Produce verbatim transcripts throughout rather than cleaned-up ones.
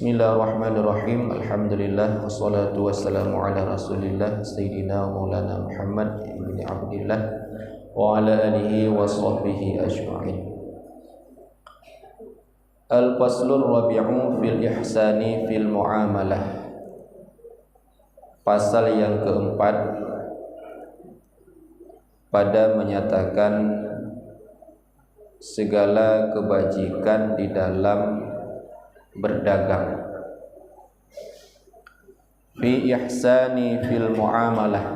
Bismillahirrahmanirrahim. Alhamdulillah, wassalatu wassalamu ala Rasulillah, Sayyidina wa Maulana Muhammad ibn Abdillah, wa ala alihi wa sahbihi ajma'in. Al-faslur rabi'u fil ihsani fil muamalah. Pasal yang keempat pada menyatakan segala kebajikan di dalam berdagang. Fi ihsani fil muamalah.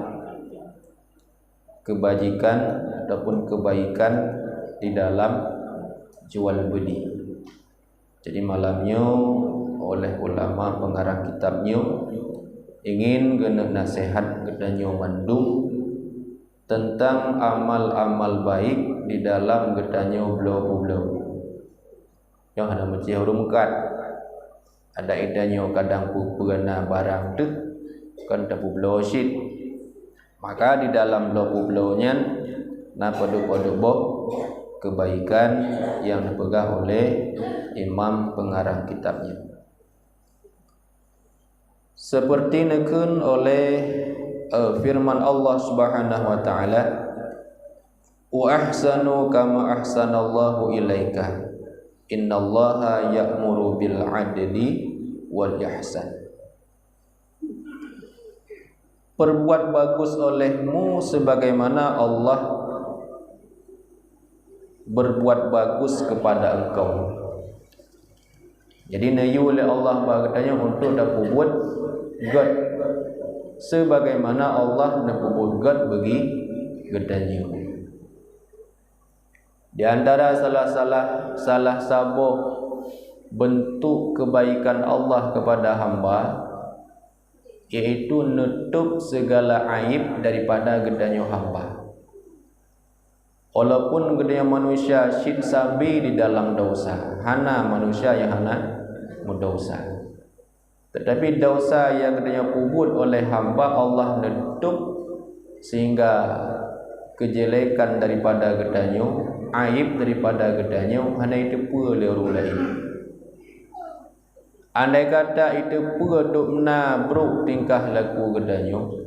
Kebajikan ataupun kebaikan di dalam jual beli. Jadi malam nyoe oleh ulama pengarang kitab nyoe ingin geuneuk nasihat geutanyoe mandum tentang amal-amal baik di dalam geutanyoe bloe peubloe. Nyoe hana meucih ureuëng meukat. Ada ita nyoe kadang peue-peue na barang teuh kon tapeubloe cit. Maka di dalam bloe peubloe nyan na padub-padub boh kebaikan yang dipeugah oleh imam pengarang kitab nyan. Seperti neukheun oleh eh, firman Allah Subhanahu wa taala, "Wa ahsanu kama ahsanallahu ilaika. Innallaha ya'muru bil adli wal ihsan." Perbuat bagus olehmu sebagaimana Allah berbuat bagus kepada engkau. Jadi neuyue lé Allah bak geutanyoe untuk tapeubuet gét sebagaimana Allah neupeubuet gét bagi geutanyoe. Di antara salah-salah salah saboh bentuk kebaikan Allah kepada hamba, yaitu nutup segala aib daripada geutanyoe hamba. Walaupun geutanyoe manusia cit sabe di dalam desya, hana manusia nyang hana meudesya. Tetapi desya nyang geutanyoe peubuet oleh hamba Allah nutup sehingga kejelekan daripada geutanyoe, aib daripada geutanyoe hana jiteupeue lé ureuëng laén. Andai kata jiteupeue dubna brok tingkah laku geutanyoe,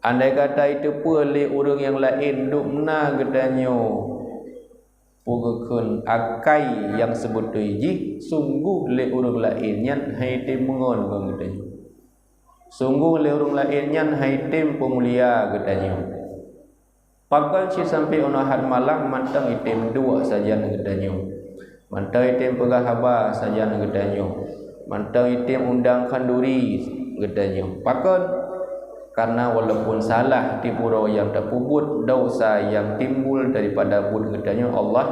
andai kata jiteupeue lé ureuëng nyang laén dubna geutanyoe peugeukeun akai nyang seubeutôi jih, sunggoh lé ureuëng laén nyan han jitem meungon ngon geutanyoe. Sunggoh lé ureuëng laén nyan han jitem peumulia geutanyoe. Pakon cit sampoe unoe that malam mantong jitem duek sajan geutanyoe, mantong jitem peugah haba sajan geutanyoe, mantong jitem undang khanduri geutanyoe. Pakon? Karena walaupun salah tieb uroe nyang tapeubuet, desya nyang timbul daripada buet geutanyoe Allah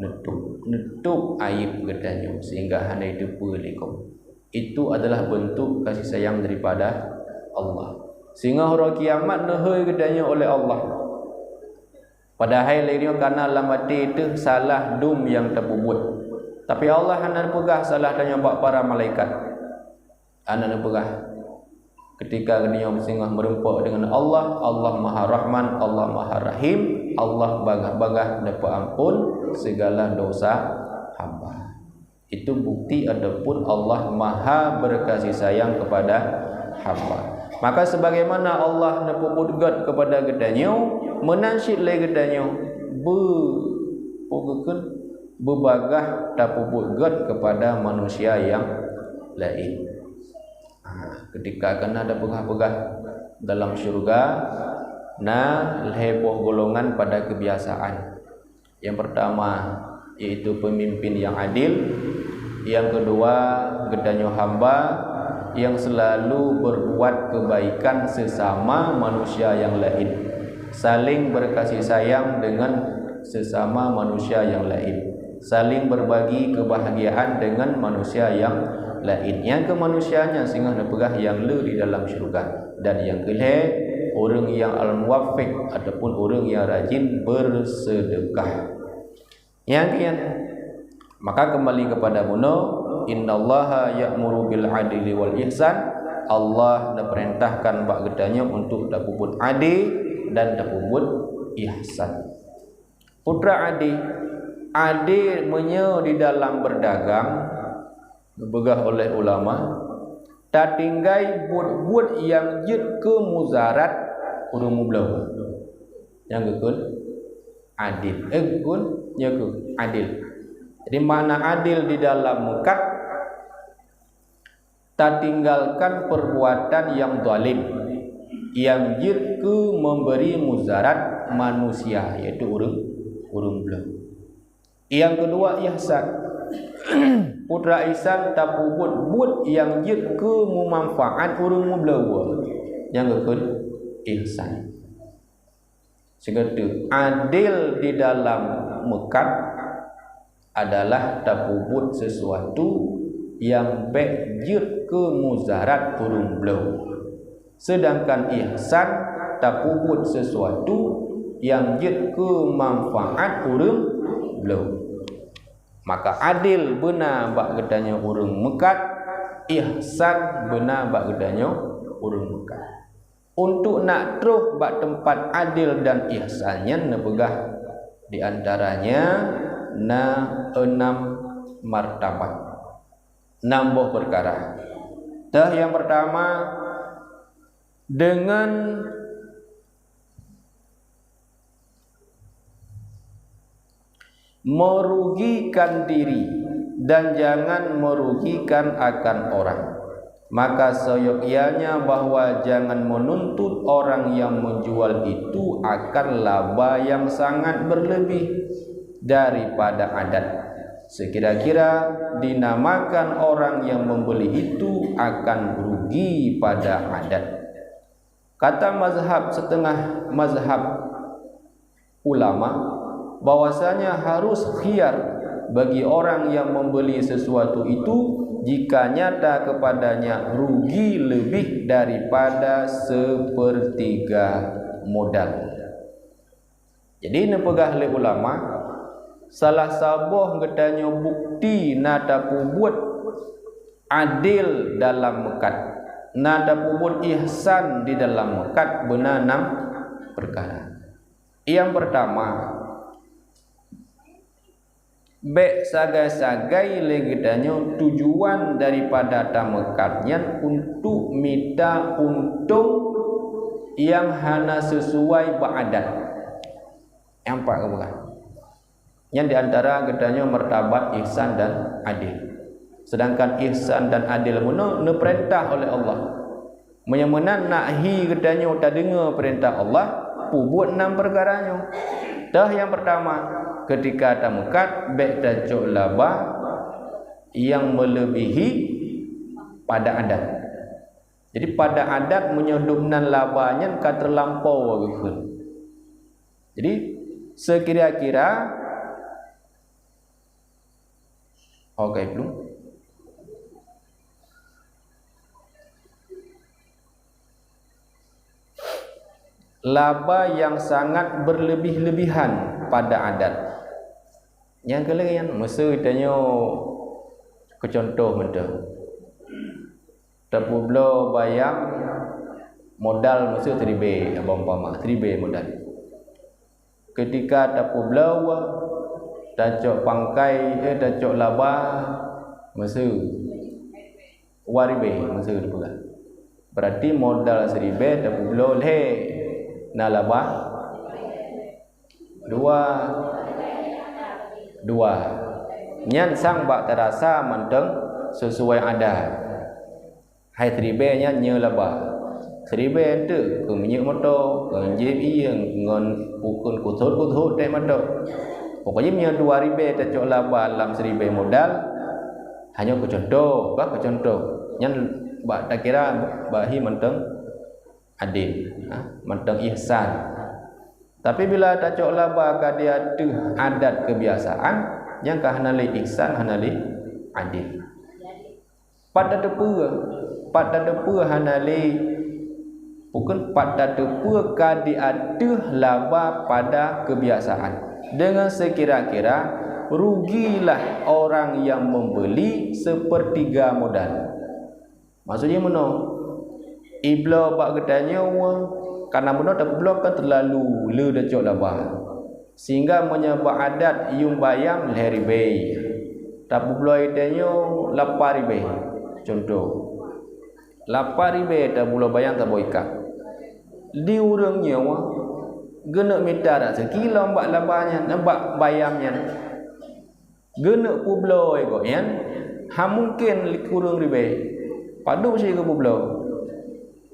nutup, nutup aib geutanyoe sehingga hana jiteupeue lé gob. Itu adalah bentuk kasih sayang daripada Allah. Singoh uroe kiamat neuhôi geutanyoe oleh Allah. Padahai lé nyoe kana lam até teuh salah dum nyang tapeubuet. Tapi Allah hana peugah salah tanyoe bak para malaikat. Hana neupeugah. Ketika geutanyoe singoh meureumpok deungon Allah, Allah Maha Rahman, Allah Maha Rahim, Allah bagah-bagah neupeuampon segala dosa hamba. Itu bukti adapun Allah Maha berkasih sayang kepada hamba. Maka sebagaimana Allah neupeubuet gét kepada geutanyoe, meunan cit lé geutanyoe beu-, peugeukeun beubagah tapeubuet gét kepada manusia nyang laén. Ha, ketika kana tapeugah-peugah dalam syurga, na lhée boh golongan pada kebiasaan. Yang pertama, yaitu pemimpin yang adil. Yang kedua, geutanyoe hamba yang selalu berbuat kebaikan sesama manusia yang lain, saling berkasih sayang dengan sesama manusia yang lain, saling berbagi kebahagiaan dengan manusia yang lain. Nyang keu manusia nyan singoh neupeugah nyang le di dalam syurga, dan nyang keu lhée ureuëng nyang al-muwaffiq ataupun ureuëng nyang rajin bersedekah. Nyang keu nyan, maka keumbali keupada bunoe, "Innallaha ya'muru bil adli wal ihsan." Allah neupeurintahkan bak geutanyoe untuk tapeubuet adé dan tapeubuet ihsan. Putra adé, adé meunyoe di dalam berdagang, Geupeugah oleh ulama, tatinggai buet-buet nyang jeuet keu mudarat ureuëng meubloe. Nyang geukheun adil. Eh, geukheun, nyoe keuh adil. Jadi, makna adil di dalam meukat, tatinggalkan perbuatan nyang zalim, nyang jeuet keu memberi mudarat manusia, yaitu ureuëng, ureuëng bloe. Nyang keudua, ihsan. Putra ihsan tapeubuet buet nyang jeuet keu meumanfaat ureuëng meubloe. Nyang geukheun ihsan. Sigoe teuk, adil di dalam meukat adalah tapeubuet sesuatu nyang bék jeuet keu mudarat ureuëng bloe. Sedangkan ihsan tapeubuet sesuatu nyang jeuet keu manfaat ureuëng bloe. Maka adil beuna bak geutanyoe ureuëng meukat, ihsan beuna bak geutanyoe ureuëng meukat. Untuk nak troh bak teumpat adil dan ihsan nyan neupeugah di antaranya na enam martabat, enam boh peukara. Teuh nyang pertama, dengan merugikan diri dan jangan merugikan akan orang. Maka seyogyanya bahwa jangan menuntut orang yang menjual itu akan laba yang sangat berlebih daripada adat. Sekira-kira dinamakan orang yang membeli itu akan rugi pada adat. Kata mazhab, setengah mazhab ulama, bahwasanya harus khiyar bagi orang yang membeli sesuatu itu jika nyata kepadanya rugi lebih daripada sepertiga modal. Jadi, neupeugah lé ulama, salah saboh geutanyoe bukti na tapeubuet adil dalam meukat, na tapeubuet ihsan di dalam meukat beuna enam peukara. Nyang pertama, bék sagai-sagai lé geutanyoe tujuan daripada tameukat nyan untuk mita untông nyang hana sesuai bak adat. Nyang pat geupeugah. Nyan di antara geutanyoe martabat ihsan dan adil. Sedangkan ihsan dan adil bunoe neupeurintah oleh Allah. Meunyoe meunan nak hi geutanyoe tadeungoe peurintah Allah, peubuet nam peukara nyoe. Teuh nyang peurtama, keutika tameukat bék tacok laba nyang meuleubihi pada adat. Jadi, pada adat meunyoe dum nan laba nyan ka teulampau geukheun. Jadi, sekira-kira, oke, belum. Laba yang sangat berlebih-lebihan pada adat. Nyang keulheueh nyan, meuseu tanyoe keu cuntoh mantong. Tapeubloe bayam modal meuseu siribèe, haba umpama, siribèe modal. Keutika tapeubloe, tacok pangkai, eh, tacok laba, meuseu dua ribèe, meuseu dipeugah. Berarti modal siribèe tapeubloe lhèe, na laba dua. Dua. Nyan sang bak tarasa mantong sesuai adat. Hai siribèe nyan nyoe laba. Siribèe eunteuk keu minyeuk moto, keu jieb ié, ngon pukon kuthot-kuthot dèk moto. Pokoknya meunyoe dua ribèe tacok laba lam siribèe modal, hanyoe keu cuntoh, bah keu cuntoh. Nyan bak takira bak hi mantong adil, ha, mantong ihsan. Tapi bila tacok laba ka di ateueh adat keubiasaan, nyan ka hana lé ihsan, hana lé adil. Pat tateupeue, pat tateupeue hana lé, bukon pat tateupeue ka di ateueh laba pada keubiasaan. Dengan sekira-kira rugilah orang yang membeli sepertiga modal. Maksud jih meunoe, ibloe bak geutanyoe, kana meunoe tapeubloe kan teulalu le tacok laba. Sehingga meunyoe bak adat yuem bayam lhèe ribèe. Tapeubloe tanyoe lapan ribèe. Cuntoh, lapan ribèe tapeubloe bayang saboh ikat. Di ureuëng nyoe geuneuk mita dak seukilo bak laba nyan, bak bayang nyan. Geuneuk peubloe gobnyan, hana mungken kureueng ribèe. Padub cit geupeubloe?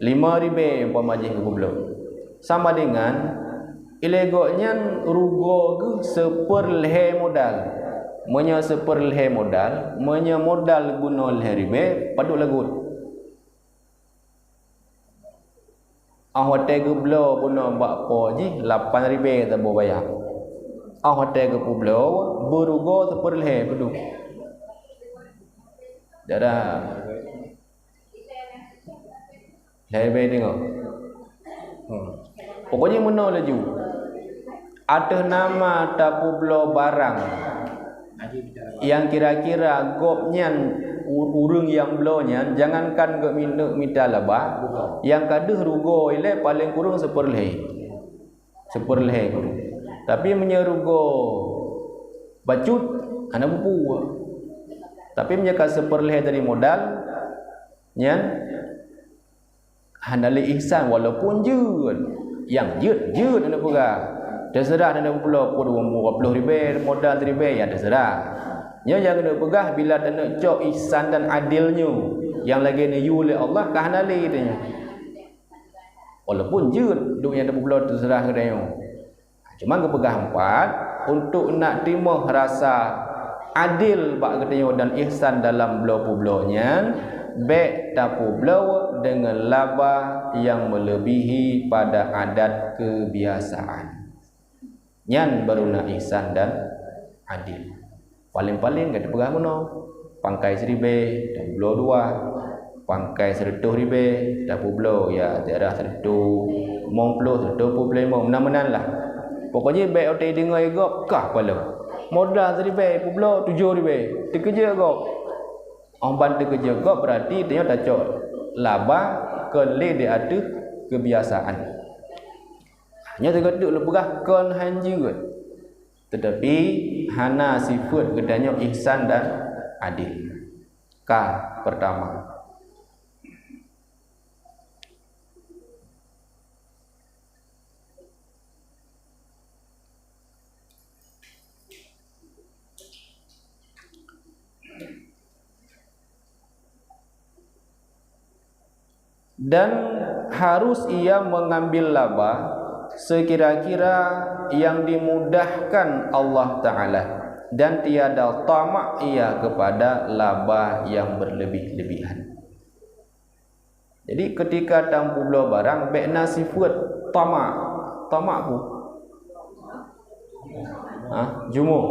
Limong ribèe umpama jih geupeubloe. Sama dengan ilèe gobnyan rugoe geuh seupeurlhèe modal. Meunyoe seupeurlhèe modal, meunyoe modal bunoe lhèe ribèe, padub lagot. Óh watèe geubloe bunoe bak po jih lapan ribèe saboh bayang. Óh watèe geupeubloe beurugoe seupeurlhèe, padub? Dadah. Lhèe ribèe teungoh. Hmm. Pokoknya meunoe laju. Ateueh nama tapeubloe barang nyang kira-kira gobnyan u-, ureuëng nyang bloe nyan, jangankan geuneuk mita laba, nyang ka deuh rugoe ilèe paleng kureueng seupeurlhèe. Seupeurlhèe kureueng. Tapi meunyoe rugoe bacut, hana peue-peue. Tapi meunyoe ka seupeurlhèe dari modal, nyan hana lé ihsan, walaupun jeuet. Nyang jeuet, jeuet hana peugah. Teuseurah hana peubloe, peuet dua ploh ribèe, modal siribèe, ya teuseurah. Nyoe nyang keuneuk peugah, bila taneuk cok ihsan dan adil nyoe, nyang lagèe neuyue lé Allah, ka hana lé tanyoe. Walaupun jeuet duek nyang tapeubloe teuseurah geutanyoe. Cuma geupeugah empat, untuk nak timoh rasa adil bak geutanyoe dan ihsan dalam bloe peubloe nyan, bèk tapeubloe deungon laba nyang meuleubihi pada adat keubiasaan. Nyan baru na ihsan dan adil. Paleng-paleng ka teupeugah meunoe, pangkai siribèe tapeubloe dua, pangkai sireutôh ribèe tapeubloe, ya, daerah sireutôh limong ploh, sireutôh peuet ploh limong, meunan-meunan lah. Pokoknya bèk watèe deungoe gob kah paloe. Modal siribèe peubloe tujoh ribèe, teukeujot gob. Óh ban teukeujot gob, berarti tanyoe tacok laba kon lé di ateueh keubiasaan. Nyoe teuka teuk lôn peugah kon han jeuet, teutapi hana sifeuet geutanyoe ihsan dan adil. Ka, pertama. Dan harus ia mengambil laba sekira-kira yang dimudahkan Allah Ta'ala, dan tiada tamak ia kepada laba yang berlebih-lebihan. Jadi, ketika tapeubloe barang, bèk na sifeuet tamak. Tamak peue? Ha? Jumoe.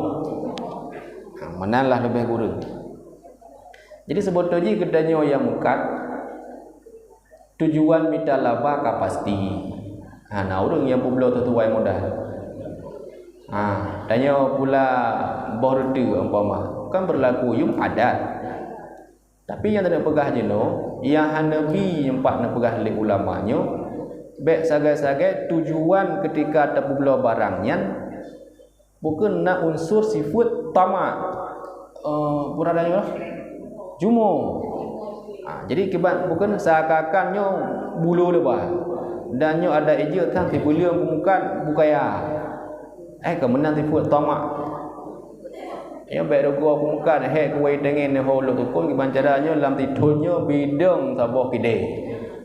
Ha, meunan lah leubeh kureueng. Jadi, seubeutôi jih geutanyoe nyang meukat, tujuan mita laba ka pasti. Ha, na ureueng nyang peubloe teutuai modal. Ha, tanyoe pula boh reuteuh umpama, kan berlaku yum adat. Tapi nyang taneuk peugah jinoe, nyang hana bi nyang pat neupeugah lé ulama nyoe, bèk sagai-sagai tujuan keutika tapeubloe barang nyan bukon na unsur sifeuet tamak, eh, pura tanyoe lah, jumoe. Ha, jadi kiban bukon seakan-akan nyoe bulo leubah, dan nyoe adak ijeuet sang sibuleuen peumukat bukaya. Eh, ka meunan sifeuet tamak. Nyoe bèk rugoe peumukat, hék kuwai teungen nyoe ho lôn tukon kiban cara nyoe lam sithon nyoe bidong saboh keudè.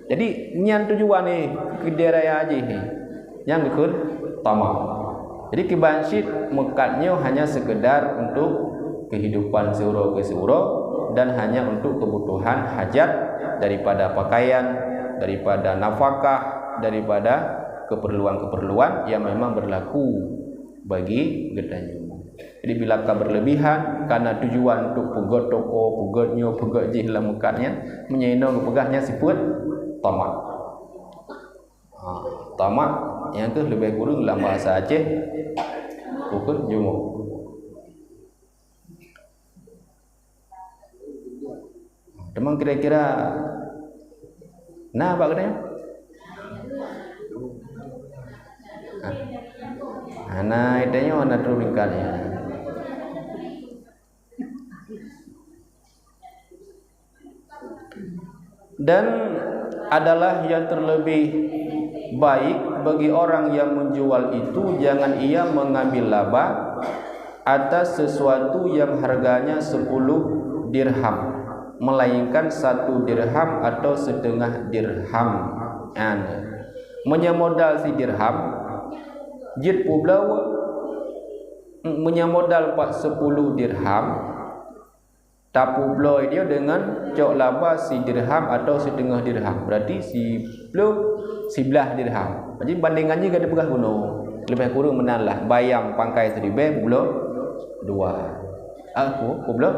Jadi, nyan tujuan nyoe keudè raya jih nyoe. Nyan geukheun tamak. Jadi, kiban cit meukat nyoe hanya sekedar untuk kehidupan siuroe keu siuroe dan hanya untuk kebutuhan hajat daripada pakaian, daripada nafakah, daripada keperluan-keperluan yang memang berlaku bagi geutanyoe. Jadi, bila ka berlebihan, kana tujuan untuk peugöt toko, peugöt nyoe, peugöt jih lam meukat nyan, meunyoe inoe geupeugah nyan sifeuet tamak. Ha, tamak nyan keuh leubeh kureueng lam bahasa Aceh, bukon jumoe. Teuma kira-kira na bak geutanyoe? Ha. Hana, geutanyoe hana troh ringkat nyan. Dan adalah yang terlebih baik bagi orang yang menjual itu, jangan ia mengambil laba atas sesuatu yang harganya sepuluh dirham, melainkan satu dirham atau setengah dirham. An. Meunyoe modal sidirham, jeuet peubloe, meunyoe modal pat sepuluh dirham, tapeubloe dia dengan cok laba sidirham atau siteungoh dirham. Berarti siplôh, siblaih dirham. Jadi, bandingan jih ka teupeugah bunoe. Leubeh kureueng meunan lah. Bayang pangkai siribèe peubloe dua. Ah, peubloe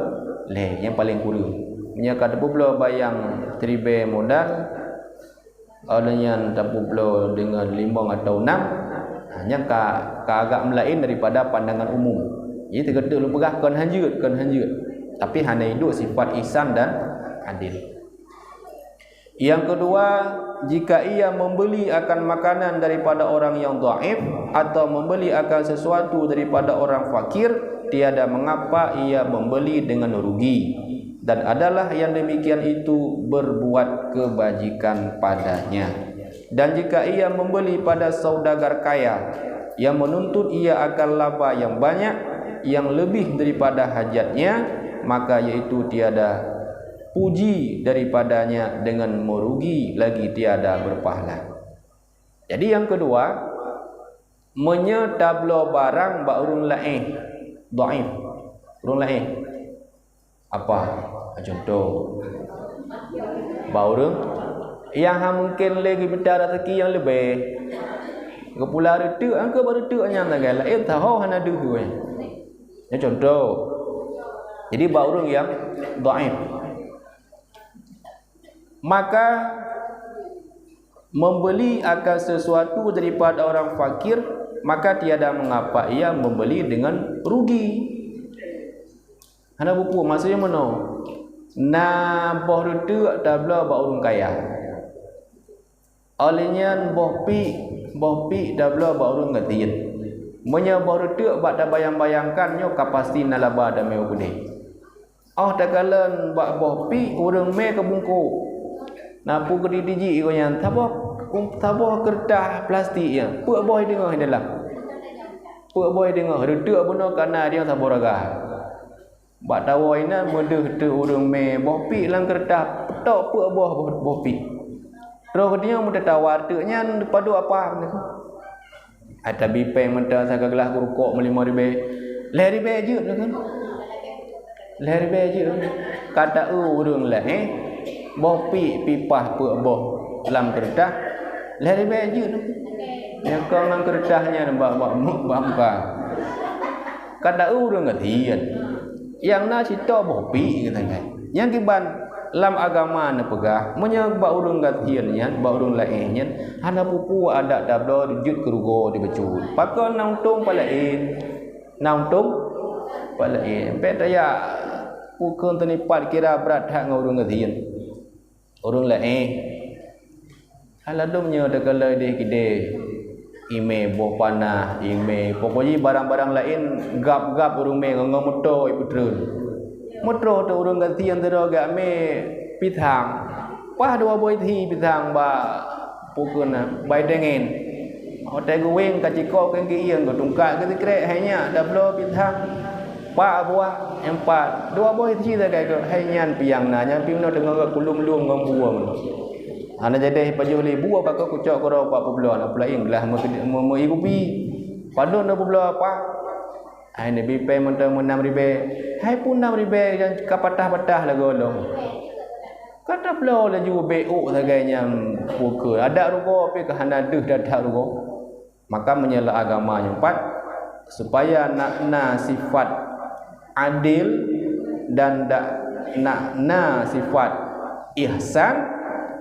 lhèe nyang paleng kureueng. Meunyoe ka tapeubloe bayang siribèe modal, óh lheueh nyan tapeubloe deungon limong atau nam, ha, nyan ka, ka agak meulaén daripada pandangan umum. Jadi, teukeudeuh lôn peugah kon hanjeuet, kon hanjeuet. Tapi hana iduek sifat ihsan dan adil. Yang kedua, jika ia membeli akan makanan daripada orang yang dhaif atau membeli akan sesuatu daripada orang fakir, tiada mengapa ia membeli dengan rugi. Dan adalah yang demikian itu berbuat kebajikan padanya. Dan jika ia membeli pada saudagar kaya yang menuntut ia akan laba yang banyak, yang lebih daripada hajatnya, maka yaitu tiada puji daripadanya dengan merugi lagi tiada berpahala. Jadi yang kedua, meunyoe tabloe barang bak ureuëng laén, dhaif, ureuëng laén, apa? Contoh, bak ureuëng nyang hana mungken lé geumita rezeki nyang leubeh, geupula reuteuk, angka bak reuteuk nyan sagai laén, taho hana deuh. Nyan contoh. Jadi bak ureuëng nyang dhaif. Maka membeli akan sesuatu daripada orang fakir, maka tiada mengapa ia membeli dengan rugi. Hana bupu, maksudnya meunoe. Na boh reuteuk tabloe bak ureuëng kaya. Óh lheueh nyan boh piek, boh piek tabloe bak ureuëng gasien. Meunyoe boh reuteuk bak tabayang-bayangkan nyoe ka pasti na laba damé u keudè. Óh takalon bak boh piek ureuëng mè keu bungkôk. Na peue keu dijijik gobnyan, saboh, saboh keureutah plastik nyan, peuet boh i teungoh i dalam. Peuet boh i teungoh, reuteuk bunoe ka na di nyoe saboh ragam. Bak tawoe inan meudeuh teuk ureuëng mè boh piek lam keureutah, peutok peuet boh, boh, boh piek. Troh geutanyoe meutatawa teuk nyan padub apa? Ai tabi péng mantong saga glah rukok meulimong ribèe. Lhèe ribèe jeuet kan? Lhèe ribèe jeuet. Ka ta-eu ureuëng laén, eh, boh piek pipah peuet boh lam keureutah. Lhèe ribèe jeuet. Nyang kong lam keureutah nyan bak, bak, bak muka. Ka ta-eu ureuëng gasien. Nyang na sitok boh piek geutanyoe. Nyang kiban lam agama neupeugah, meunyoe bak ureuëng gasien nyan, bak ureuëng laén nyan, hana peue-peue adat tabloe jeuet keu rugoe dibacut. Pakon na untông pat laén. Na untông pat laén. Bék tajak peue kheun teunipat kira brat that ngon ureuëng gasien. Ureuëng laén. Hai ladôm nyoe teukeulai deh kideh. Imè boh panah, imè. Pokok jih barang-barang laén gab-gab ureuëng mè ngon, ngon moto ipeutreun. Moto teu ureuëng gasien sidroe geumè pisang. Paih dua boh isi pisang bak pukon na, bai dengen. Watèe geuwéng ka cikok keu geuieng, geutungkat keu sikrek, hai nyak tabloe pisang. Pat buah, empat. Dua boh isi sagai keu, hai nyan piang na, nyan piang na deungon kulum-lum ngon buah. Hana jadeh pajoh lé buah, pakon kucok keudroe pat peubloe, na peulaén glah meu-, meu-, meu-, kupi. Padub na peubloe apa? Hai neubi péng mantong meunam ribèe. Hai peue nam ribèe nyang ka patah-patah lagoe lom. Ka tabloe laju beuôk sagai nyan pukon. Adak rugoe pih ka hana deuh that-that rugoe. Maka meunyoe lam agama nyoe pat, supaya na, na sifat adil dan dak na, na sifat ihsan,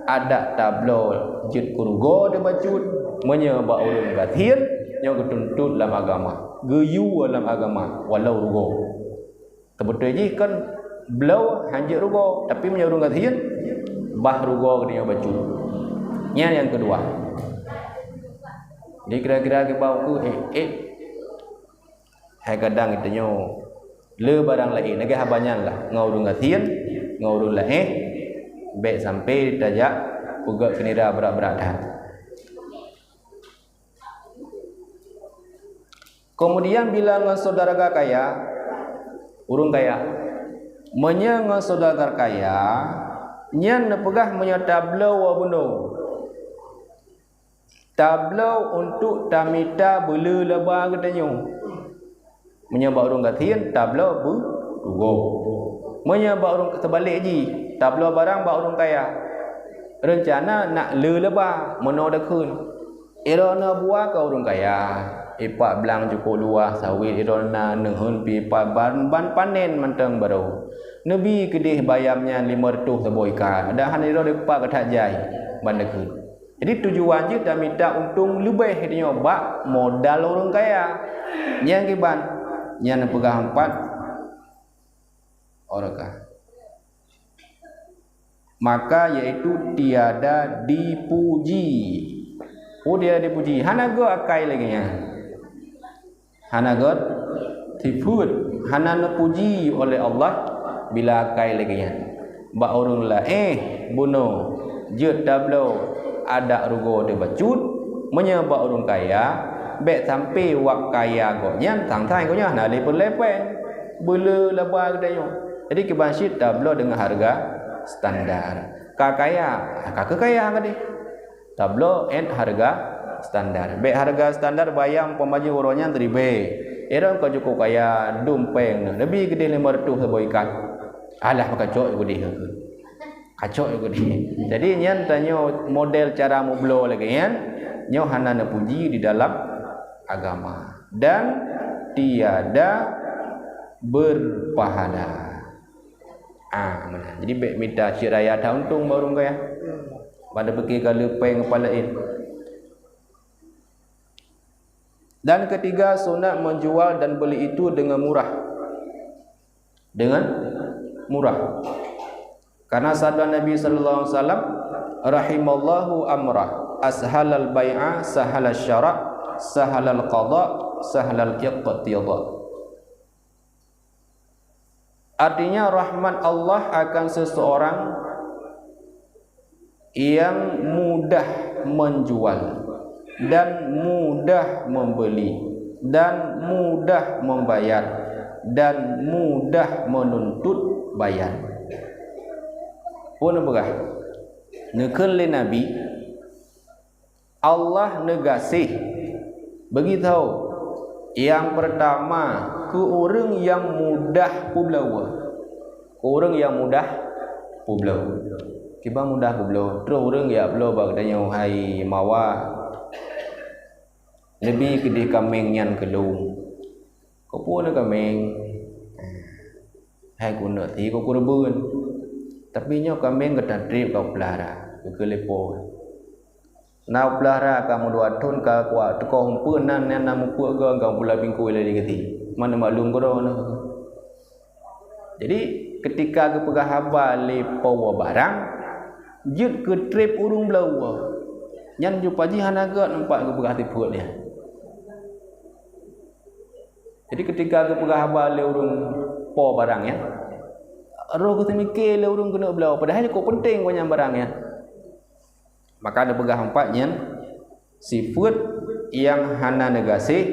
adak tabloe jeuet keu rugoe dibacut, meunyoe bak ureuëng gasien, nyoe geutuntot lam agama, geuyue lam agama, walau rugoe. Teubeutôi jih kon bloe hanjeuet rugoe, tapi meunyoe ureuëng gasien, bah rugoe geutanyoe bacut. Nyan nyang keudua. Jadi kira-kira keu bak ukeue, eh, eh. Hai kadang geutanyoe le barang laén, lagèe haba nyan lah, ngon ureuëng gasien, ngon ureuëng laén, Bék sampai tajak peugét keu nira brat-brat that. Keumudian bila ngon syedara kaya, ureuëng kaya, meunyoe ngon syedara kaya, nyan neupeugah meunyoe tabloe bunoe. Tabloe untuk tamita beuleueh laba geutanyoe. Meunyoe bak ureuëng gasien, tabloe beurugoe. Meunyoe bak ureuëng teubalek jih, tabloe barang bak ureuëng kaya. Reuncana nak le laba meunoe dakheun. Droeneuh buah keu ureuëng kaya, ipat blang cukôp luwah, sawét droeneuh na, neuheun pih ipat ban, ban panen mantong barô. Neubi keudeh bayam nyan limong reutôh saboh ikat, dan hana droe dipat geutak jai ban dakheun. Jadi tujuan jih tamita untông leubeh tanyoe bak modal ureuëng kaya. Nyang kiban, nyang neupeugah empat, orakah. Maka yaitu tiada dipuji. Oh, tiada dipuji. Hana gét akai lagée nyan. Hana gét sifeuet, hana neupuji oleh Allah bila akai lagée nyan. Bak ureuëng laén bunoe jeuet tabloe adak rugoe teuh bacut, meunyoe bak ureuëng kaya, bék sampai wak kaya gobnyan, sang-sang gobnyan hana lé peureulée péng, beuleueh laba geutanyoe. Jadi kiban cit tabloe deungon hareuga standar. Ka kaya, ka keu kaya gadeh. Tabloe ét hareuga standar. Bék hareuga standar bayang peumaji uroe nyan ribée. Droe ka cukôp kaya, dum péng neuh. Neubi keudeh limong reutôh saboh ikat. Alah, meukacoe keudeh. Kacoe keudeh. Jadi nyan tanyoe model cara meubloe lagée nyan, nyoe hana neupuji di dalam agama. Dan tiada berpahala. Ah, meunan. Jadi bék mita cit raya that untông bak ureuëng kaya. Pada pikir ka le péng kepala in. Dan ketiga, sunat menjual dan beli itu dengan murah. Dengan murah. Karena sabda Nabi sallallahu alaihi wasallam, "Rahimallahu amrah, ashalal bai'a, sahalal syara', sahalal qada, sahalal iqtida." Artinya, rahmat Allah akan seseorang yang mudah menjual dan mudah membeli dan mudah membayar dan mudah menuntut bayar. Peue neupeugah? Neukheun lé Nabi, Allah neugaséh. Begitu. Nyang peurtama, keu ureuëng nyang mudah peubloe. Keu ureuëng nyang mudah peubloe. Kiban mudah peubloe. Troh ureuëng jak bloe bak geutanyoe, hai mawa, neubi keudeh kaméng nyan keu lôn. Keupeue na kaméng? Hai keuneuk si keu keureubeuen. Tapi nyoe kaméng gata treb ka peulahra, geukheun lé po. Na peulahra ka meudua thon ka kuat, teuka umpeu nan nyang na mupeue goe ka peula bingkôi lé digeuti. Mana maklum keudroe na. Jadi, ketika geupeugah haba lé po barang, jeuet keu treb ureuëng bloe. Nyan jumpa jih hana gét nampak geupeugah sifeuet nyan. Jadi, ketika geupeugah haba lé ureuëng po barang nyan, roh geuteumike lé ureuëng keuneuk bloe, padahai kok peunteng gobnyan barang nyan. Maka neupeugah empat nyan, sifeuet nyang hana neugaséh,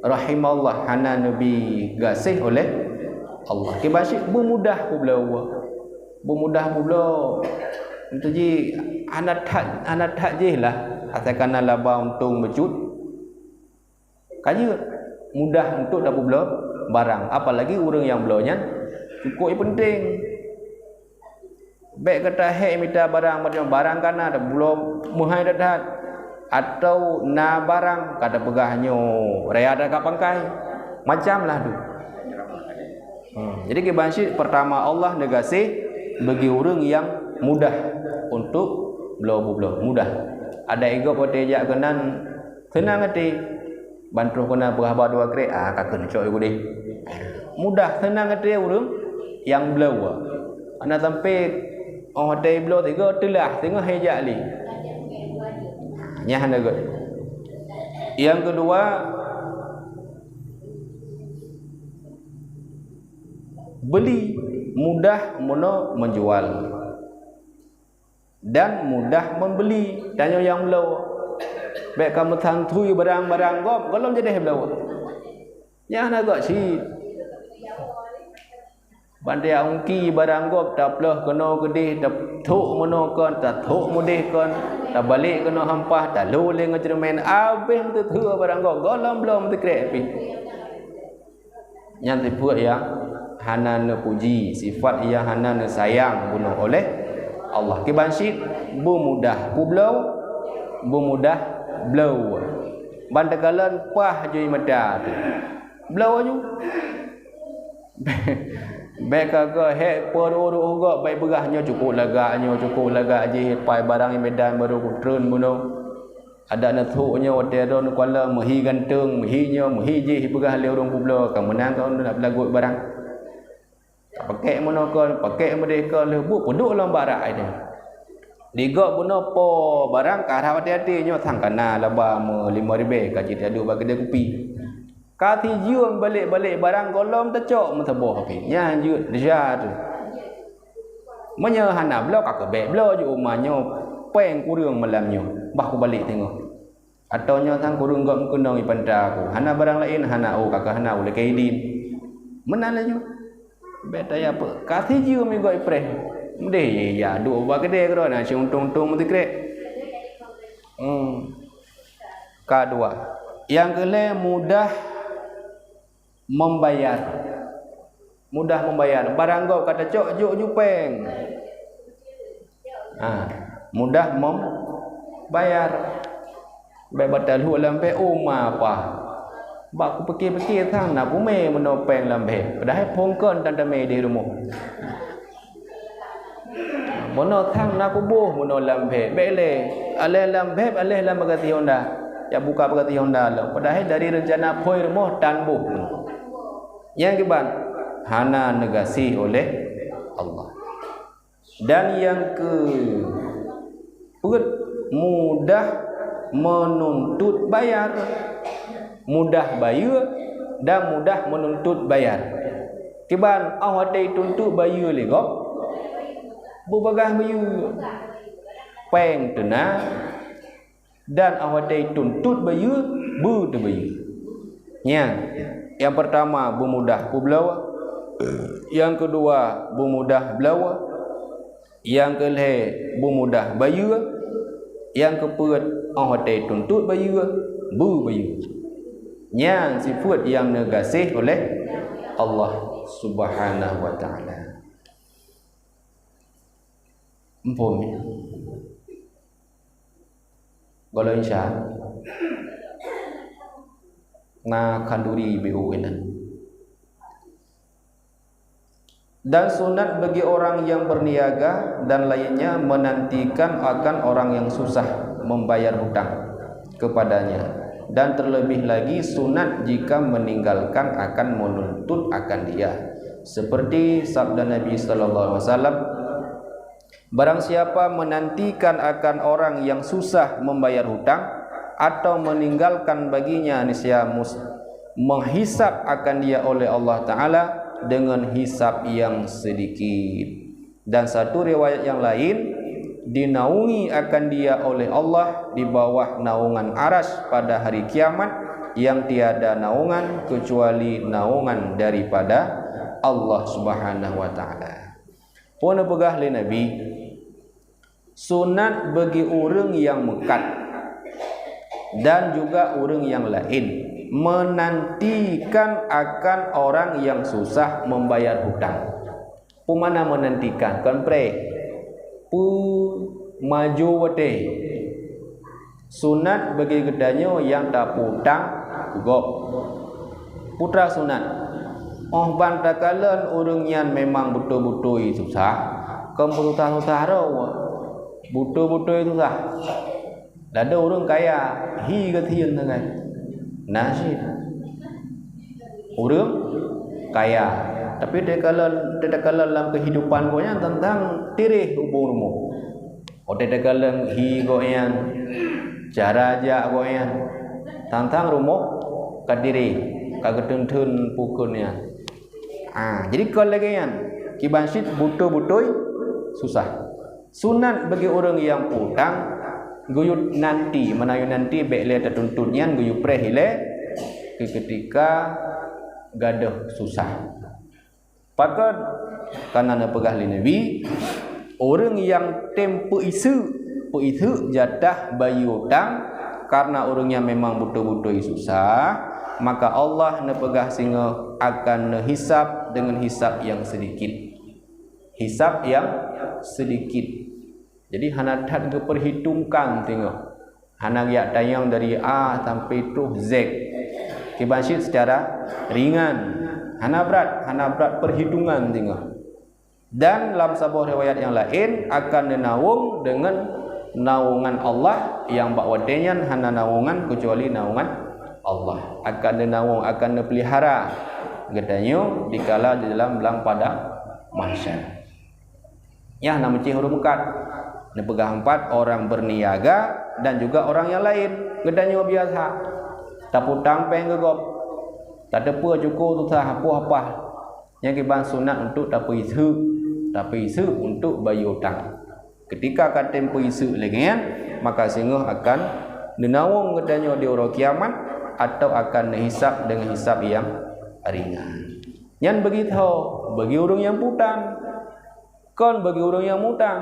rahimallah, hana neubi gaséh oleh Allah. Kiban cit beumudah peubloe. Beumudah peubloe. Untuk jih hana that, hana that jih lah. Asai kana laba untông bacut. Ka jeuet, mudah untuk tapeubloe barang, apalagi ureuëng nyang bloe nyan cukôp peunteng. Bék gata hék mita barang, barang kana, bloe meuhai that-that, atawa na barang ka tapeugah nyoe raya that ka pangkai, macam lah tu. Hmm, jadi kiban cit, pertama, Allah neugaséh bagi ureuëng nyang mudah untuk bloe peubloe, mudah. Ada igob watée jak keunan, seunang até. Ban troh keunan peugah haba dua krek, ah, ka kheun cok ié keudeh. Mudah, seunang até ureuëng nyang bloe. Hana sampai, oh, watée bloe tiga, teulah, teungoh hai jak lé. Nyan hana gét. Nyang keudua, beli, mudah meunoe menjual. dan mudah membeli. Tanyoe nyang bloe, bèk ka meuthang thui barang-barang gob, gohlom jadeh bloe. Nyan hana göt cit. Ban tajak ungki barang gob, taplôh keunoe keudeh, tathok meunoe kon, tathok meudeh kon, tabalek keunoe hampah, talo lé ngon ceureumen, abéh meuteuthue barang gob, gohlom bloe meuteukrek pih. Nyan sifeuet nyang hana neupuji, sifat nyang hana neusayang bunoe oleh Allah. Kiban cit, beumudah peubloe, beumudah bloe. Ban takalon paih jih mata teuh, bloe ju. Bèk ka geuh hék peurôh-rôh gob, bèk peugah nyoe cukôp lagak, nyoe cukôp lagak jih, pai barang Medan barô kutreun bunoe. Adak neusok nyoe watèe droe neukalon meuhi ganteng, meuhi nyoe, meuhi jih, peugah lé ureueng peubloe, ka meunan ka ureueng nak peulagot barang. Ka pakèk meunoe kon, pakèk meudeh kon, lheueh buet peuduek lom bak rak nyan. Di gob bunoe po barang ka rhah watèe-watèe, nyoe sang ka na laba meulimong ribèe ka jiteuduek bak keudè kupi. Ka sijeuem balek-balek barang gohlom tacok meusaboh pih. Nyan jeuet desya teuh. Meunyoe hana bloe, ka keubèk bloe ju uma nyoe, pèng kureueng malam nyoe, bah kubalek teungoh. Atau nyoe sang kureueng gob meukeunong ipanta aku. Hana barang laén, hana, oh, ka keuh hana, ulèe kaidin. Meunan laju. Bèk taya peue. Ka sijeuem igob ipreh. Meudeh ya, duek ubak keudè keudroe na siuntông-untông meuteukrek. Hmm. Ka dua. Nyang keulhèe, mudah membayar. Mudah membayar. Barang gob ka tacok, jok ju pèng. Ha, mudah membayar. Bèk batalhok lam bhèb, oh ma apa. Bak kupike-pike sang na kumè meunoe pèng lam bhèb. Padahai phôn kon tan tamè di rumoh. Meunoe sang na kuboh meunoe lam bhèb. Bèk lé. Aléh lam bhèb, aléh lam bagasi Honda. Jak buka bagasi Honda lom. Padahai dari reuncana phôi rumoh tan boh. Nyang kiban, hana neugaséh oleh Allah. Dan nyang keupeuet, mudah menuntut bayar. Mudah bayeue dan mudah menuntut bayar. Kiban, 'oh watèe ituntut bayeue lé gob, beubagaih bayeue. Pèng teuna, dan 'oh watèe ituntut bayeue, beuteubayeue. Nyan, nyang peurtama beumudah peubloe, nyang keudua beumudah bloe, nyang keulhèe beumudah bayeue, nyang keupeuet 'oh watèe ituntut bayeue, beubayeue. Nyan sifeuet nyang neugaséh oleh Allah Subhanahu wa Ta'ala. Muphom. Gohlom insya na khanduri B U inan. Dan sunat bagi orang yang berniaga dan lainnya menantikan akan orang yang susah membayar hutang kepadanya, dan terlebih lagi sunat jika meninggalkan akan menuntut akan dia, seperti sabda Nabi sallallahu alaihi wasallam, Barang siapa menantikan akan orang yang susah membayar hutang, atau meninggalkan baginya, niscaya mus-, menghisab akan dia oleh Allah Ta'ala dengan hisab yang sedikit. Dan satu riwayat yang lain, dinaungi akan dia oleh Allah di bawah naungan Arasy pada hari kiamat, yang tiada naungan kecuali naungan daripada Allah Subhanahu wa Ta'ala. Peue neupeugah lé Nabi, sunat bagi ureuëng nyang meukat dan juga ureuëng nyang laén menantikan akan orang nyang susah membayar hutang. Peue makna menantikan? Kon preh. Peue maju watée. Sunat bagi geutanyoe nyang tapeu utang keu gob. Putra sunat. Óh ban takalon ureuëng nyan memang beutôi-beutôi susah, kon peususah-susah droe, beutôi-beutôi susah. Ladôm ureuëng kaya, hi geuthien sagai. Na cit ureuëng kaya, tapi takalon, takalon lam keuhidupan gobnyan teuntang tiréh ubông rumoh. Watée takalon hi gobnyan, cara jak gobnyan, tang-tang rumoh ka tiréh, ka geuteun-teun pukon nyan. Ah, jadi kon lagée nyan, kiban cit beutôi-beutôi susah. Sunat bagi ureuëng nyang piutang geuyue nanti, meunan geuyue nanti bék lé teutuntut nyan, geuyue preh ilée keu keutika gadôh susah. Pakon? Kareuna neupeugah lé Nabi, ureuëng nyang tem peuiseuk, peuiseuk jatah bayeue utang, kareuna ureuëng nyan memang beutôi-beutôi susah, maka Allah neupeugah singoh akan neuhisab deungon hisab nyang seudikit. Hisab nyang seudikit. Jadi hana that geupeurhitungkan singoh. Hana geujak tanyong dari A sampai troh Z. Kiban cit seucara ringan, hana brat, hana brat peurhitungan singoh. Dan lam saboh riwayat nyang laén akan neunawong deungon nawongan Allah nyang bak watée nyan hana nawongan keucuali nawongan Allah. Akan neunawong, akan neupeulihara geutanyoe dikala di dalam blang padang mahsyar. Nyan na meucih ureuëng meukat. Neupeugah empat orang berniaga dan juga orang yang lain. Geutanyoe biasa tapiutang péng keu gob. Tateupeue cukôp susah, apoh apah. Nyan kiban sunat untuk tapeuiseuk, tapeuiseuk untuk bayeue utang. Ketika ka tem peuiseuk lagée nyan, maka singoh akan neunawong geutanyoe di uroe kiamat atau akan neuhisab deungon hisab nyang ringan. Nyan begitu bagi ureuëng nyang piutang. Kon bagi ureuëng nyang mutang.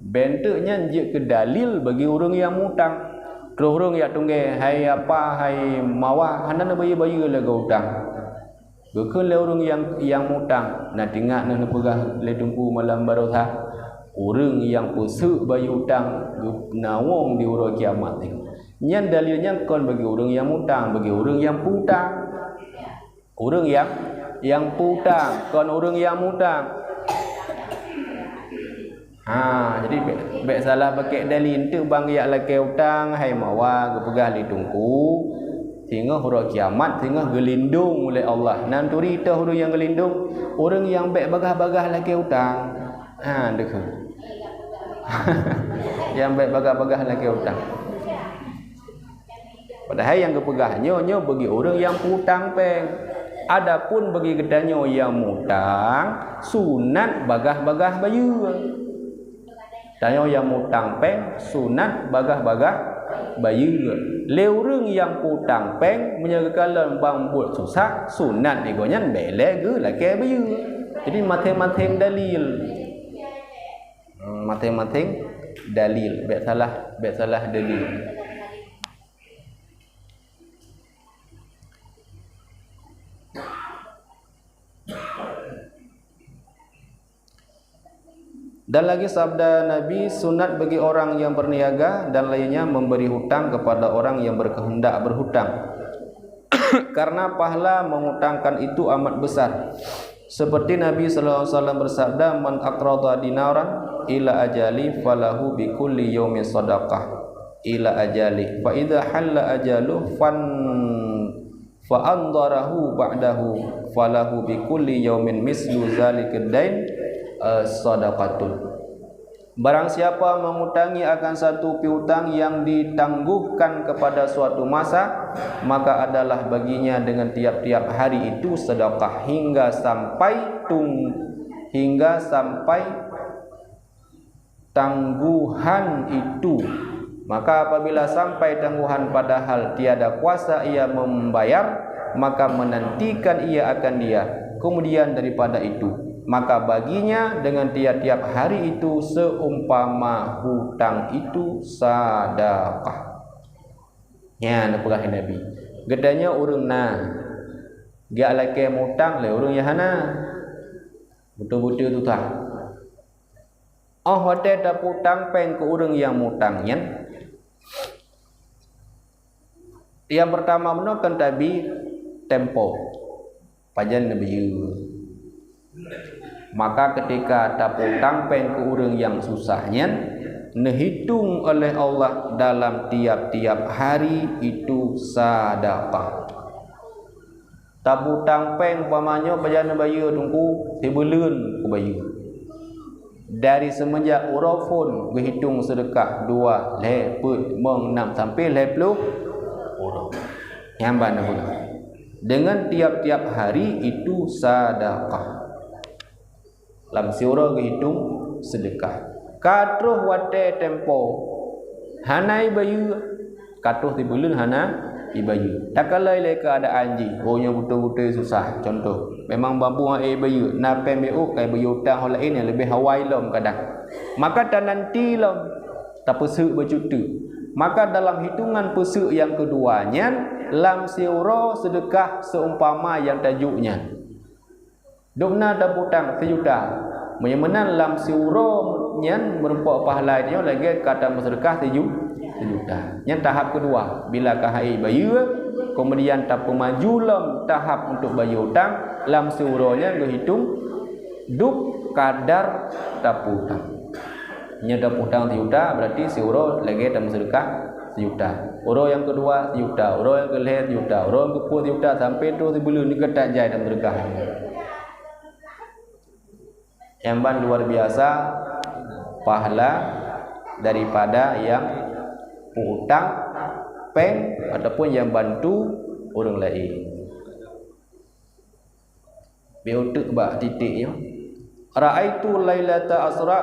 Bentuk nyan jeuet keu dalil bagi ureuëng nyang mutang. Troh ureuëng jak tunggée, "Hai apa, hai mawa, hana neubayeue-bayeue lagée utang." Geukheun lé ureuëng nyang, nyang mutang, "Na teuingat neuh neupeugah lé Teungku malam baroesa, ureuëng nyang peuseuk bayeue utang geupeunawong di uroe kiamat nyoe." Nyan dalil nyan kon bagi ureuëng nyang mutang, bagi ureuëng nyang piutang. Ureuëng nyang, nyang piutang, kon ureuëng nyang mutang. Ha, jadi bék, bék salah pakai dalil. Enteuk bang jak lakée utang, hai mawa geupeugah lé Teungku, singoh uroe kiamat, singoh geulindong ulée Allah. Nan turi toh ureuëng nyang geulindong, ureuëng nyang bék bagah-bagah lakée utang. Ha, deuh. Nyang bék bagah-bagah lakée utang. Padahai nyang geupeugah nyoe, nyoe bagi ureuëng nyang piutang péng. Adapun bagi geutanyoe nyang mutang, sunat bagah-bagah bayeue. Tanyoe nyang mutang péng, sunat bagah-bagah bayeue. Lé ureuëng nyang piutang péng, meunyoe geukalon bang buet susah, sunat di gobnyan bék lé geulakée bayeue. Jadi maséng-maséng dalil. Hmm, maséng-maséng dalil. Bék salah, bék salah dalil. Dan lagi sabda Nabi, "Sunat bagi orang yang berniaga dan lainnya memberi hutang kepada orang yang berkehendak berhutang, karena pahala mengutangkan itu amat besar." Seperti Nabi sallallahu alaihi wasallam bersabda, "Man aqrada dinaran ila ajali falahu bi kulli yaumin sadaqah ila ajali, fa idza halla ajalu fan fa andarahu ba'dahu falahu bi kulli yaumin mislu zalikad dain, eh, sadaqatun." Barang siapa mengutangi akan satu piutang yang ditangguhkan kepada suatu masa, maka adalah baginya dengan tiap-tiap hari itu sedekah hingga sampai tung-, hingga sampai tangguhan itu. Maka apabila sampai tangguhan padahal tiada kuasa ia membayar, maka menantikan ia akan dia. Kemudian daripada itu, maka baginya dengan tiap-tiap hari itu seumpama hutang itu sadakah. Nyan neupeugah Nabi. Geutanyoe ureuëng na geulakée mutang lé ureuëng nyang hana. Beutôi-beutôi tutah. Óh watée tapiutang péng keu ureuëng nyang mutang nyan, nyang peurtama bunoe kan tabi tempo pajan neubayeue. Maka keutika tapiutang péng keu ureuëng nyang susah nyan, neuhitong oleh Allah dalam tiap-tiap hari itu sadakah. Tapiutang péng umpama nyoe pajan neubayeue Teungku, sibuleuen kubayeue. Dari seumeunjak uroe phon geuhitong seudeukah dua, lhée, peuet, limong, nam sampai lhée ploh uroe. Nyan ban neupeugah. Dengan tiap-tiap hari itu sadakah. Lam siuroe geuhitong seudeukah. Ka troh watée tempo hana ibayeue, ka troh sibuleuen hana ibayeue. Takalon lé keuadaan jih, oh, nyoe beutôi-beutôi susah. Contoh, memang babah hana ibayeue, na péng B O ka ibayeue utang ho laén nyang leubeh awai lom kadang. Maka tananti lom, tapeuseuk bacut teuk. Maka dalam hitongan peuseuk nyang keudua nyan, lam siuroe seudeukah seumpama nyang tajok nyan. Dum na tapeutang sijuta. Meunyoe meunan lam siuroe nyan meurumpok pahala nyoe lagée ka tameuseudeukah siju-, sijuta. Nyan tahap keudua, bila ka hana ibayeue, keumudian tapeumaju lom tahap untuk bayeue utang, lam siuroe nyan geuhitong dub kadar tapeutang. Nyoe tapeutang sijuta, berarti siuroe lagée tameuseudeukah sijuta. Uroe nyang keudua sijuta, uroe nyang keulhée sijuta, uroe nyang keupeuet sijuta, sampai troh sibuleuen nyoe ka tajak jai tameuseudeukah. Nyang ban luar biasa pahala daripada nyang peu-utang péng ataupun nyang bantu ureuëng laén. Beuteuk bak titik nyoe. Ra'aitu lailata asra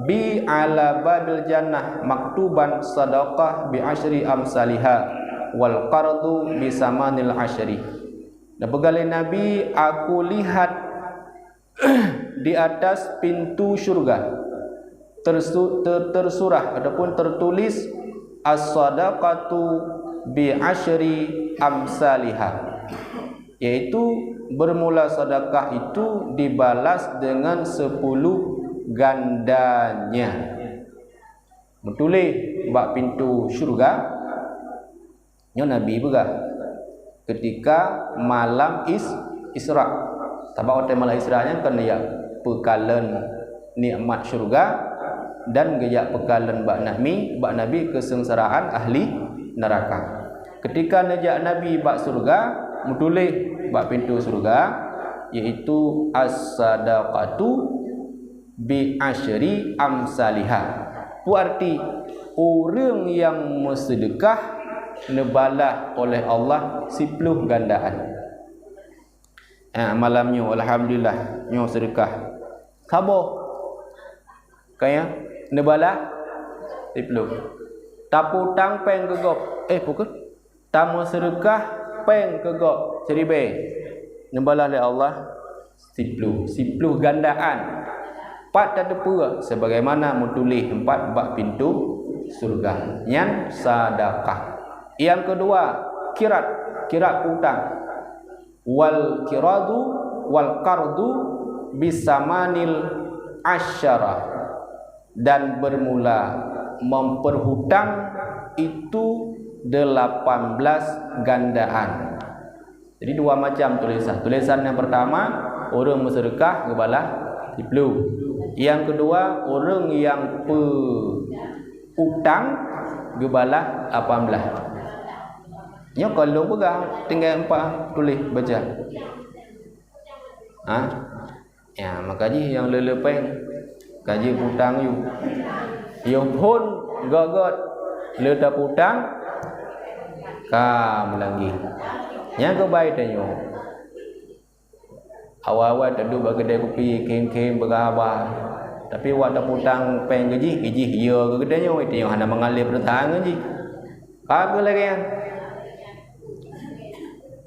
bi ala babil jannah maktuban sadaqah bi asyri amsaliha wal qardu bi samanil asyri. Dan peugah lé Nabi, "Aku lihat di atas pintu syurga tersu-, ter-, tersurah ataupun tertulis, 'As-sadaqatu bi asyri amsaliha.'" Yaitu bermula sedekah itu dibalas dengan sepuluh gandanya. Meutuléh bak pintu syurga, nyoe Nabi peugah, ketika malam Is-, Isra. Sabab watée malam Isra nyan kan jak peukalon nikmat syurga dan geujak peukalon bak Nabi, bak Nabi kesengsaraan ahli neraka. Ketika neujak Nabi bak syurga, meutuléh bak pintu syurga, yaitu as-sadaqatu bi asyri amsaliha. Peue arti? Ureuëng nyang meuseudeukah neubalah oleh Allah siploh gandaan. Ah, malam nyoe, alhamdulillah, nyoe seudeukah. Saboh. Kaya, neubalah siploh. Taputang péng keu gob. Eh, pukul. Tameuseudeukah péng keu gob siribée, neubalah lé Allah siploh, siploh gandaan. Pat tateupeue sebagaimana meutuléh teumpat bak pintu syurga. Nyan sadakah. Nyang keudua, kirat, kirat piutang. Wal kiradu, wal qardu bisamanil asyara. Dan bermula memperhutang itu delapan belas gandaan. Jadi dua macam tulisan. Tulisan yang pertama, ureuëng meuseudeukah geubalah siploh. Yang kedua, ureuëng yang peu-, utang geubalah lapan belas. Nyoe kon lôn peugah, tinggai empat tuléh baca. Ha? Ya, maka jih nyang le-le péng, ka jeuet putang yue. Yoh phon göt-göt le taputang, ka meulanggeh. Nyang keubai tanyoe. Awai-awai taduek bak keudè kupi, khém-khém peugah haba. Tapi wak taputang péng keu jih, keu jih yo keu geutanyoe, tanyoe hana mangaléb reuta ngon jih. Ka keuh lagèe nyan.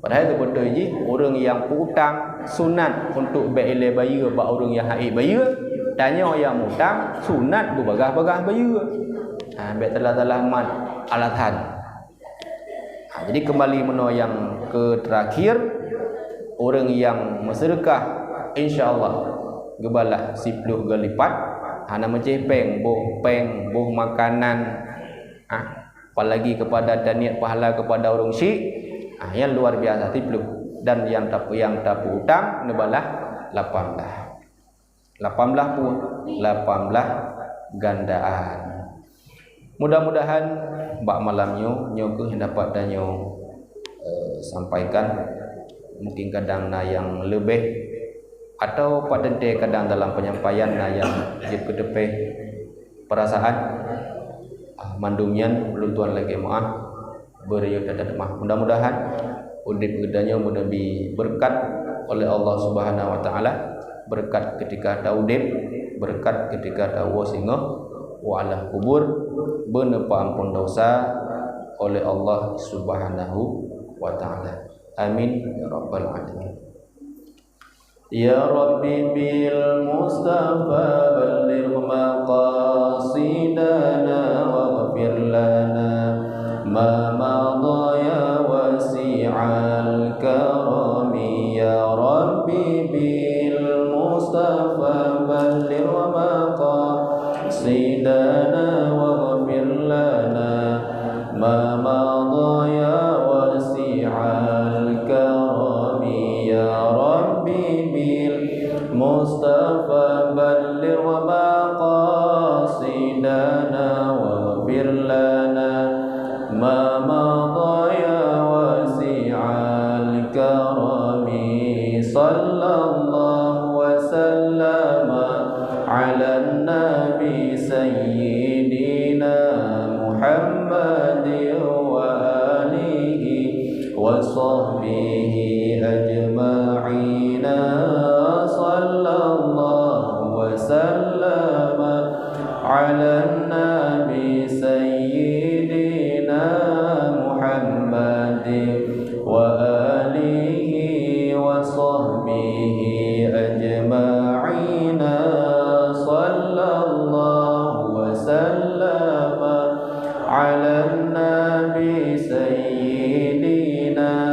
Padahai teubeutôi jih, ureuëng nyang peu-utang sunat untuk bèk ilèe bayeue bak ureuëng nyang hana ék bayeue, tanyoe nyang mutang sunat beubagaih-bagaih bayeue. Ha, bèk salah-salah mat alasan. Ha, jadi keumbali meunoe nyang keu teurakhir, ureuëng nyang meuseudeukah, insya Allah geubalah siploh geulipat, hana meucéh péng, boh péng, boh makanan. Ha, apalagi kepada taniet pahala kepada ureuëng syik, ah, nyan luar biasa siploh. Dan nyang tap-, nyang tapeu-utang neubalah lapan blah. Lapan blah pun, lapan blah gandaan. Mudah-mudahan bak malam nyoe, nyoe keuh dapat tanyoe, eh, sampaikan. Mungkin kadang na nyang leubeh atau pat teuntèe kadang dalam penyampaian na nyang jeuet keuteupéh perasaan, ah, mandum nyan ulôn tuan lagèe meu'ah, beurayeuk that-that teuma. Mudah-mudahan udép geutanyoe meuneubi beureukat oleh Allah Subhanahu wa Taala, beureukat keutika taudép, beureukat keutika tawoe singoh u alam kubur, beuneupa ampon dosa oleh Allah Subhanahu wa Ta'ala. Amin ya rabbal alamin. Ya Rabbi bil Mustafa balligh maqasidana waghfir lana ma madha ya wasi'al karami. Ya Rabbi bil Mustafa balligh maqasidana waghfir lana ma madha ya wasi'al karami. Ya Rabbi bil Mustafa balligh maqasidana waghfir lana ma madha ya wasi'al karami. Sallallahu wa sallama ala nabi sayyidina Muhammadin wa alihi wa sahbihi ajma'in. Sallallahu wa sallama ala nabi sayyidina Muhammadin wa alihi wa sahbihi ajma'in. Sallallahu wa sallama ala nabi sayyidina